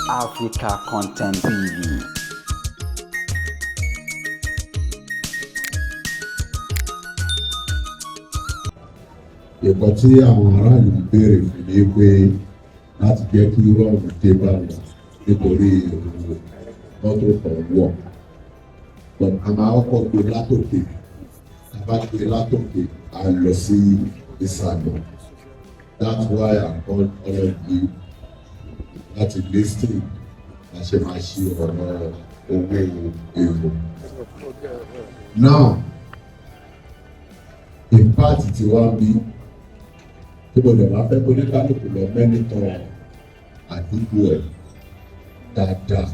Africa Content TV. Nǹkan tí àwọn aráàlú ń béèrè fún ni pé láti jẹ́ kí rọrùn dé bá wọn nítorí èrò mọ́tò kan wọ̀, but a máa kọ́kọ́ gbé látòkè. A bá gbé látòkè, a lọ sí ìsàlẹ̀. That's why I call all of you láti listen a ṣe máa ṣe ọ̀rọ̀ owó èrò. Now, in part tí wá ń bí tí mo dẹ̀ máa fẹ́ kó ní kálukú lọ monitor àdúgbò ẹ̀ dáadáa,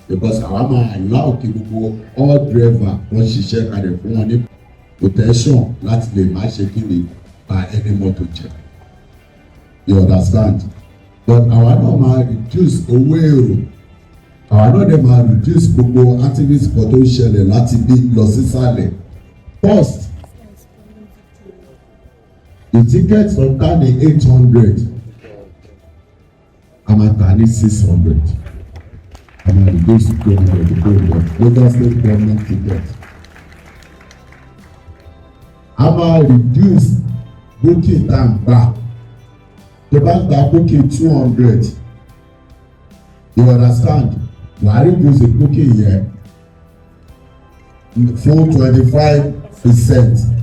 because àwa máa allow kí gbogbo all driver wọ́n ṣiṣẹ́ kalẹ̀ fún wọn ní protection láti lè má ṣe kí ni ba ẹni mọ́tò jẹ́, you understand? But àwa náà máa reduce owó èrò, àwa náà dẹ̀ máa reduce gbogbo activities kan tó ń ṣẹlẹ̀ láti bí lọ sísàlẹ̀. First, the ticket from ta ní 800, a máa tà ní 600. A máa reduce 200 kúrò lọ. Lagos State Government ticket, a máa reduce booking tá à ń gbà. Tó bá gba booking 200, you understand, wàá reduce booking yẹn fún 25%.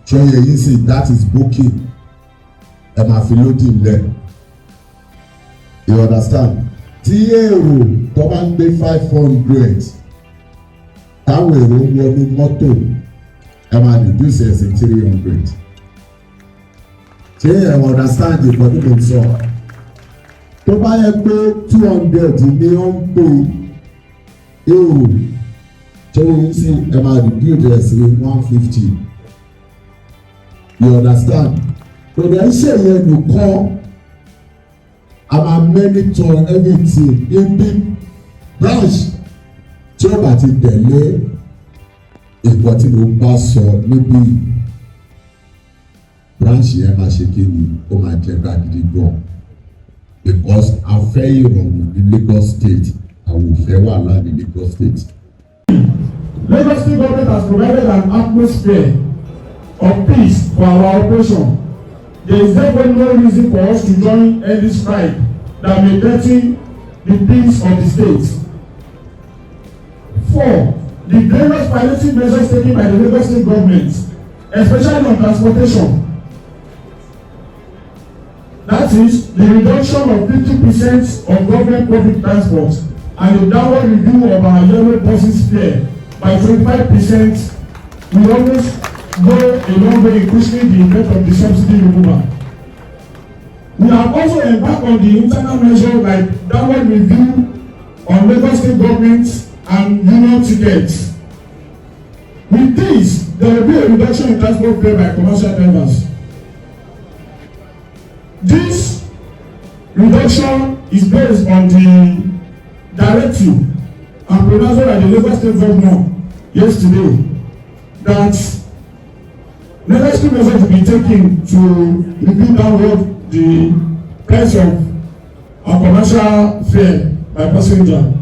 Ṣó yé yín sí? That is booking. Ẹ máa fi loading lẹ̀, you understand? Tí èrò tó bá ń gbé 500, táwọn èrò ń wọnú mọ́tò, ẹ máa reduce ẹ̀ sí 300. Ṣé ẹ understand nǹkan tí mo sọ? Tó bá yẹ pé 200 ni ó ń pè èrò tó ń sí, ẹ máa reduce ẹ̀ sí 150, you understand? Kò dẹ̀ ń ṣe yẹn nìkan, a máa monitor everything. Ibi branch tí ó bá ti tẹ̀lé nǹkan tí mo bá sọ níbí, branch yẹn máa ṣe kí ni, ó máa jẹ gbàgede gan, because a fẹ́ ìrọ̀rùn ní Lagos State, àwọn ò fẹ́ wàhálà ní Lagos State. Lagos State Government has provided an atmosphere of peace for our operation. There is therefore no reason for us to join any strike that may threaten the peace of the state. Four, the various palliative measures taken by the Lagos State Government, especially on transportation, that is, the reduction of 50% of government public transport and the downward review of our yellow buses fare by 25%, will always go a long way in cushioning the effect of the subsidy removal. We have also embarked on the internal measure like downward review on Lagos State Government and union tickets. With this, there will be a reduction in transport fare by commercial drivers. This reduction is based on the directive and pronounced by the Lagos State Governor yesterday that necessary measures to be taken to review downward the price of our commercial fare by passenger.